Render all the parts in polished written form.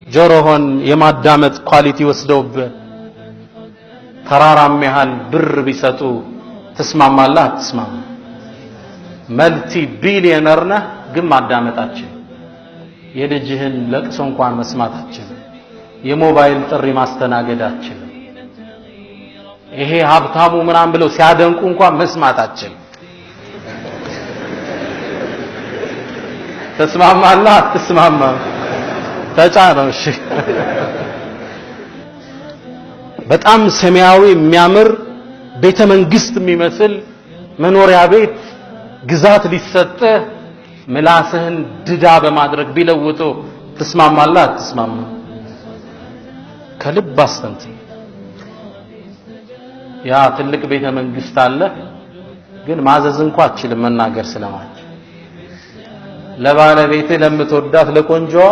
ጆሮህን የማዳመጥ quality ወስደውብህ ተራራም ያህል ብር ቢሰጡ ትስማማለህ? አትስማማም? Multi billionaire ነህ፣ ግን ማዳመጣችን የልጅህን ለቅሶ እንኳን መስማታችን የሞባይል ጥሪ ማስተናገዳችን ይሄ ሀብታሙ ምናምን ብለው ሲያደንቁ እንኳን መስማታችን ተስማማለህ? አትስማማም? ተጫነው። እሺ፣ በጣም ሰማያዊ የሚያምር ቤተ መንግስት የሚመስል መኖሪያ ቤት ግዛት ሊሰጥህ ምላስህን ድዳ በማድረግ ቢለውጡ ትስማማለህ? አትስማማም? ከልብ አስተንትን። ያ ትልቅ ቤተ መንግስት አለ፣ ግን ማዘዝ እንኳን አትችልም መናገር ስለማትችል። ለባለቤትህ ለምትወዳት ለቆንጆዋ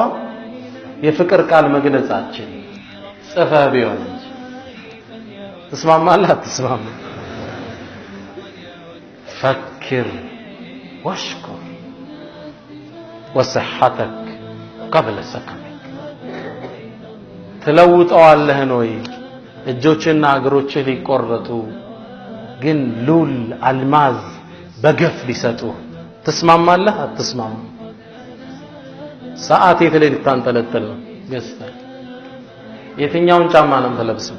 የፍቅር ቃል መግለጽ አትችልም፣ ጽፈህ ቢሆን እንጂ። ትስማማለህ? አትስማማም? فكر واشكر وصحتك قبل سقمك። ትለውጠዋለህን ወይ? እጆችና እግሮችህ ሊቆረጡ ግን ሉል አልማዝ በገፍ ሊሰጡ ትስማማለህ? አትስማማም? ሰዓት የት ላይ ልታንጠለጥል ነው? ገዝተህ የትኛውን ጫማ ነው የምትለብሰው?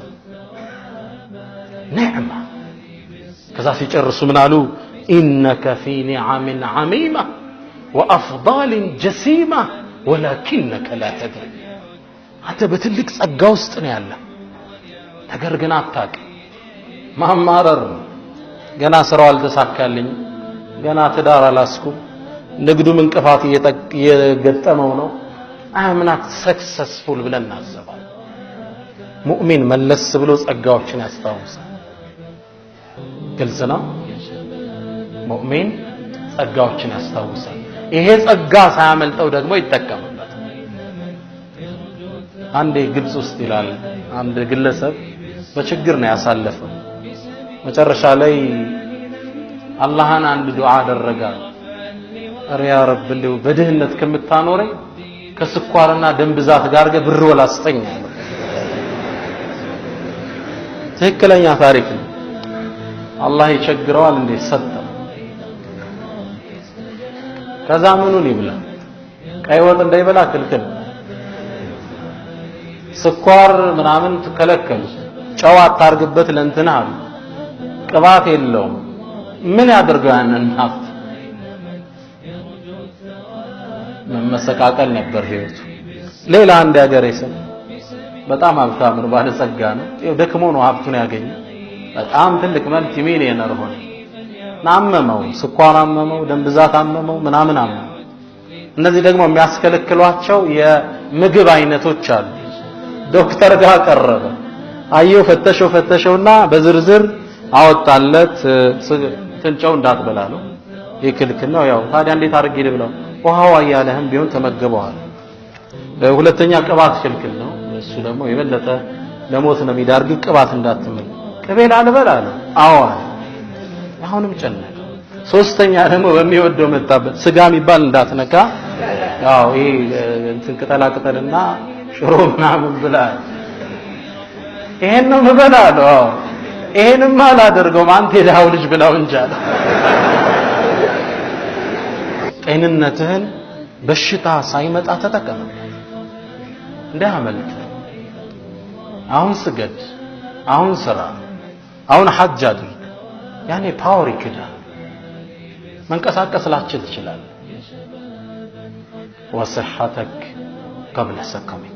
ኒዕማ። ከዛ ሲጨርሱ ምን አሉ? إنك في نعم عميمة وأفضال جسيمة ولكنك لا تدري። አንተ በትልቅ ጸጋ ውስጥ ነው ያለ፣ ነገር ግን አታውቅም። ማማረር ነው። ገና ስራው አልተሳካልኝ፣ ገና ትዳር አላስኩም፣ ንግዱም እንቅፋት እየገጠመው ነው። I'm not successful ብለን እናስባለን። ሙእሚን መለስ ብሎ ጸጋዎችን ያስታውሳል። ግልጽ ነው። ሙእሚን ጸጋዎችን ያስታውሳል። ይሄ ጸጋ ሳያመልጠው ደግሞ ይጠቀምበታል። አንዴ ግብጽ ውስጥ ይላል አንድ ግለሰብ በችግር ነው ያሳለፈው። መጨረሻ ላይ አላህን አንድ ዱዓ አደረገ። ኧረ ያ ረብ እንደው በድህነት ከምታኖረኝ ከስኳርና ደም ብዛት ጋር ብር ወላ ስጠኝ አለው። ትክክለኛ ታሪክ ነው። አላህ ይቸግረዋል እንዴ? ሰጠው። ከዛ ምኑን ይብላ? ቀይ ወጥ እንዳይበላ ክልክል፣ ስኳር ምናምን ተከለከሉ። ጨው አታርግበት ለእንትና አሉ። ቅባት የለውም። ምን ያደርገው ያንን ሀብት? መመሰቃቀል ነበር ህይወቱ። ሌላ አንድ ያገሬ ሰው በጣም ሀብታም ነው፣ ባለጸጋ ነው። ይኸው ደክሞ ነው ሀብቱን ያገኘው። በጣም ትልቅ multi millionaire ሆነ። አመመው፣ ስኳር አመመው፣ ደም ብዛት አመመው፣ ምናምን አመመው። እነዚህ ደግሞ የሚያስከለክሏቸው የምግብ አይነቶች አሉ። ዶክተር ጋር ቀረበ። አየው፣ ፈተሸው ፈተሸውና በዝርዝር አወጣለት። ትንጨው እንዳትበላ ነው፣ ይህ ክልክል ነው። ያው ታዲያ እንዴት አድርጌ ልብላው? ውሃው አያለህም ቢሆን ተመግበዋል። ሁለተኛ ቅባት ክልክል ነው። እሱ ደግሞ የበለጠ ለሞት ነው የሚዳርግ። ቅባት እንዳትመል። ቅቤ ላልበላ አለ። አዎ አለ። አሁንም ጨነቀ። ሶስተኛ ደግሞ በሚወደው መጣበት። ስጋ የሚባል እንዳትነካ፣ ያው ይሄ እንትን ቅጠላ ቅጠልና ሽሮ ምናምን ብላ። ይሄን ነው የምበላ አለው። አዎ ይሄንማ አላደርገውም አንተ የድሃው ልጅ ብላው እንጂ አለ። ጤንነትህን በሽታ ሳይመጣ ተጠቀምበት፣ እንዳያመልጥ። አሁን ስገድ፣ አሁን ስራ፣ አሁን ሐጅ አድርግ። ያኔ power ይክዳል። መንቀሳቀስ ላችል ትችላለህ። وصحتك قبل سقمك።